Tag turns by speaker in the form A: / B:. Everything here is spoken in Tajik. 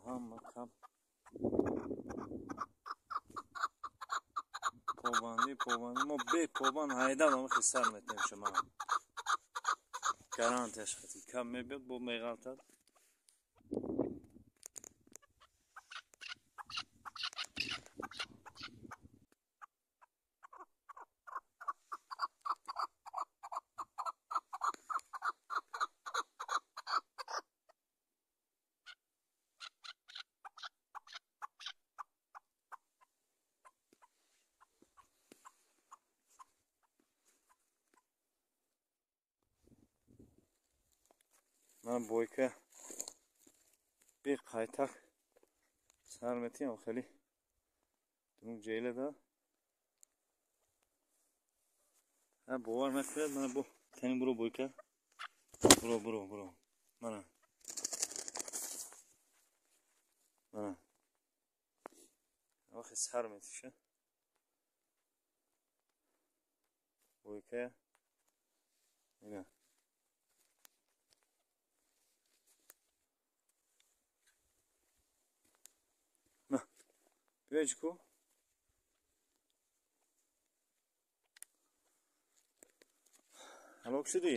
A: Ҳама кам. Побандӣ, побандӣ. Мо бе побанд ҳайдам ҳамахи сар метем шума. Гарантияш хати. Кам мебиёд, бо меғалтад. Ман бойка бе қайтақ сар метиям хеле дунук ҷейла да ҳа бовар накунед мана бо кани буро бойка буро буро буро мана мана вақте сар метиша бойка ина. Биёҷ ку. Ҳалок шудӣ?